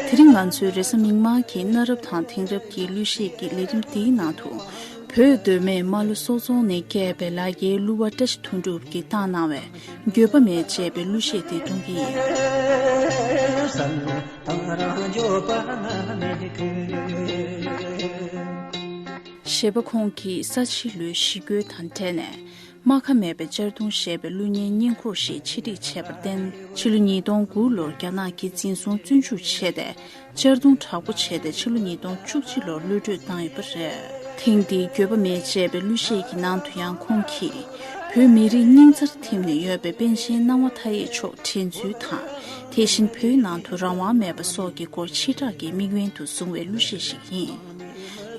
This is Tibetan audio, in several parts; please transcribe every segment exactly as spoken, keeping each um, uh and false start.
དེ་རིང་ང་ཚོའི་རེས་གཟའ་མིག་དམར་གྱི་གནའ་རབས་དང་དེང་རབས་ཀྱི་གླུ་གཞས་ཀྱི་ལས་རིམ་འདིའི་ནང་དུ། བོད་གདོད་མའི་རྨ་ལྷོ་སོག་རྫོང་ནས་སྐྱེས་པའི་ལ་རྒྱའི་གླུ་བ་བཀྲ་ཤིས་དོན་གྲུབ་ཀྱིས་བཏང་གནང་བའི་འགྱོད་པ་མེད་ཅེས་པའི་གླུ་གཞས་དེ་གཏོང་གི་ཡིན། གཞས་པ་ཁོང་གིས་ས་ཕྱི་ལོའི་ཞི་རྒོལ་དང་འབྲེལ་ནས། རྨ་ཁ་མེད་པའི་གཅར་རྡུང་ཞེས་པའི་གླུ་སྙན་སྙན་འཁོར་ཞིག་ཆེད་སྒྲིག་བྱས་པར་བརྟེན། ཕྱི་ལོ་ཉིས་སྟོང་དགུ་ལོར་རྒྱ་ནག་གིས་འཛིན་བཟུང་བཙོན་འཇུག་བྱས་ཏེ། གཅར་རྡུང་དྲག་པོ་བྱས་ཏེ་ཕྱི་ལོ་ཉིས་སྟོང་བཅུ་གཅིག་ལོར་གློད་བཀྲོལ་བཏང་ཡོད་པ་རེད། ཐེངས་འདིའི་འགྱོད་པ་མེད་ཅེས་པའི་གླུ་གཞས་ཀྱི་ནང་དུ་ཡང་ཁོང་གིས། བོད་མི་རིགས་སྙིང་རྩར་ཐིམ་ནས་ཡོད་པའི་པཎ་ཆེན་སྣང་བ་མཐའ་ཡས་མཆོག་དྲན་ཚུལ་དང་། དེ་བཞིན་བོད་ནང་དུ་རང་དབང་མེད་པ་སོགས་ཀྱི་སྐོར་ཕྱིར་བསྒྲགས་ཀྱི་དམིགས་འབེན་དུ་བཟུང་བའི་གླུ་གཞས་ཤིག་ཡིན།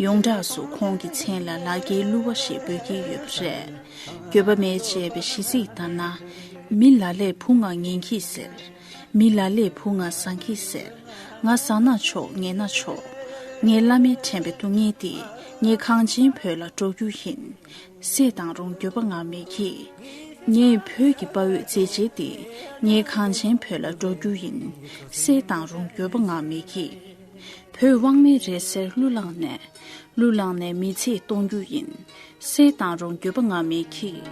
ཡོངས་གྲགས་སུ་ཁོང་གི་མཚན་ལ་ལ་རྒྱའི་གླུ་བ་ཞེས་འབོད་ཀྱི་ཡོད་པ་རེད། འགྱོད་པ་མེད་ཅེས་པའི་གཞས་ཚིག་ལྟར་ན། མི་ལ་ལས་བུ་ང་ངན་གྱིས་ཟེར། མི་ལ་ལས་བུ་ང་བཟང་གྱིས་ཟེར། ང་བཟང་ན་ཆོག་ངན་ན་ཆོག་ངས་བླ་མས་དྲན་པའི་སྡུག་བསྔལ་འདི། ངས་གངས་ཅན་བོད་ལ་འགྲོ་རྒྱུ་ཡིན། བསད་བཏང་རུང་འགྱོད་པ་ང་མེད་ཀྱིས། ངས་བོད་ཀྱི་དཔའ་བོའི་མཛད་རྗེས་འདི། ངས་གངས་ཅན་བོད་ལ་འགྲོ་རྒྱུ་ཡིན། བསད་བཏང་རུང་འགྱོད་པ་ང་མེད་ཀྱིས། བོད་དབང་མེད་རེད་ཟེར་གླུ་བླངས་ནས། གླུ་བླངས་ནས་མི་ཚེ་གཏོང་རྒྱུ་ཡིན། བསད་བཏང་རུང་འགྱོད་པ་ང་མེད་ཀྱིས།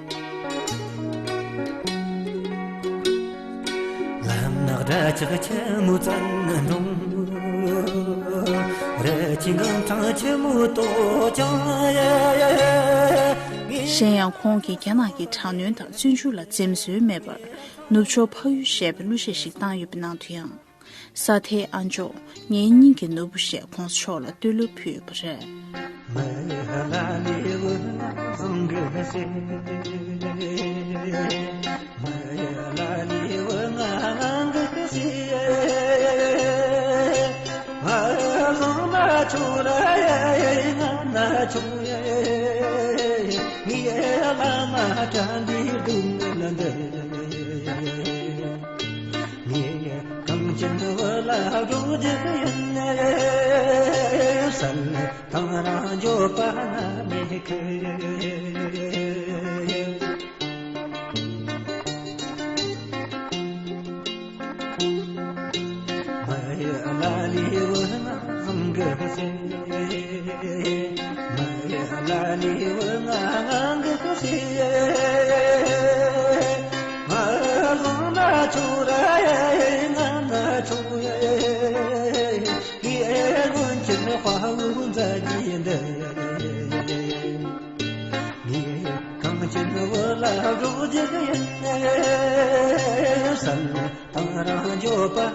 ལམ་ནག་དགྲ་ཇག་ཆེན་མོ་བཙན་འགྲོང་། རི་ཆེན་གངས་འཕྲང་ཆེན་མོ་ལྟོ་ཅང་། གཞན་ཡང་ཁོང་གིས་རྒྱ་ནག་གི་དྲག་གནོན་དང་བཙོན་འཇུག་ལ་འཛེམ་ཟོན་མེད་པར་ནུབ་ཕྱོགས་འཕགས་ཡུལ་ཞེས་པའི་གླུ་གཞས་ཤིག་བཏང་ཡོད་པའི་ནང་དུ་ཡང་། ས་མཐའི་ཨ་མཆོག་ངའི་སྙིང་གི་ནོར་བུ་ཞེས་གོང་ས་མཆོག་ལ་བསྟོད་གླུ་ཕུལ་ཡོད་པ་རེད། ངས་གངས་ཅན་བོད་ལ་འགྲོ་རྒྱུ་ཡིན་བསམ། དང་རང་འགྱོད་པ་ང་མེད་ཁུལ། མ་ཡི་ལ་ལི་བུ་ང་ཟིང་གི་སེ། མ་ཡི་ལ་ལི་བུ་ང་ང་གི་སེ། ང་ཟིང་ན་ཆུ་ར་ཡ་ང་ན་ཆུ་ཡ། ངས་སྔོན་ཆད་དཔའ་བོ་མཛད་ཀྱི་འདི། ངས་གངས་ཅན་བོད་ལ་རོགས་རྒྱག་ཡིན་བསམ། དང་རང་འགྱོད་པ་ང་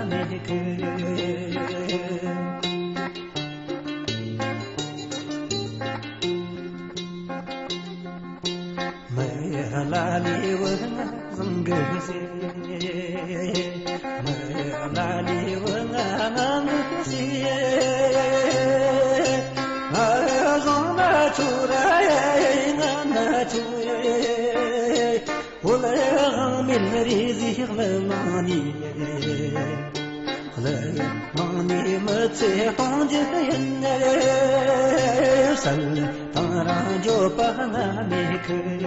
མེད་ཁུལ། མ་ཡི་ལ་ལི་བུ་ང་ཟིང་གི་སེ། མ་ཡི་ལ་ལི་བུ་ང་ང་གི་སེ། ང་ཟིང་ན་ཆུ་ར་ཡ་ང་ན་ཆུ་ཡ། བོད་ལ་དབང་མེད་རེ་ཟིག་ལ་མང་ནི། ལ་མང་ནི་མི་ཚེ་གཏོང་རྒྱུ་ཡིན་ནི་རེད་བསམ། དང་རང་འགྱོད་པ་ང་མེད་ཁུལ་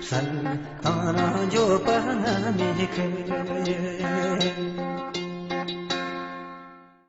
བསམ། དང་རང་འགྱོད་པ་ང་མེད་ཁུལ།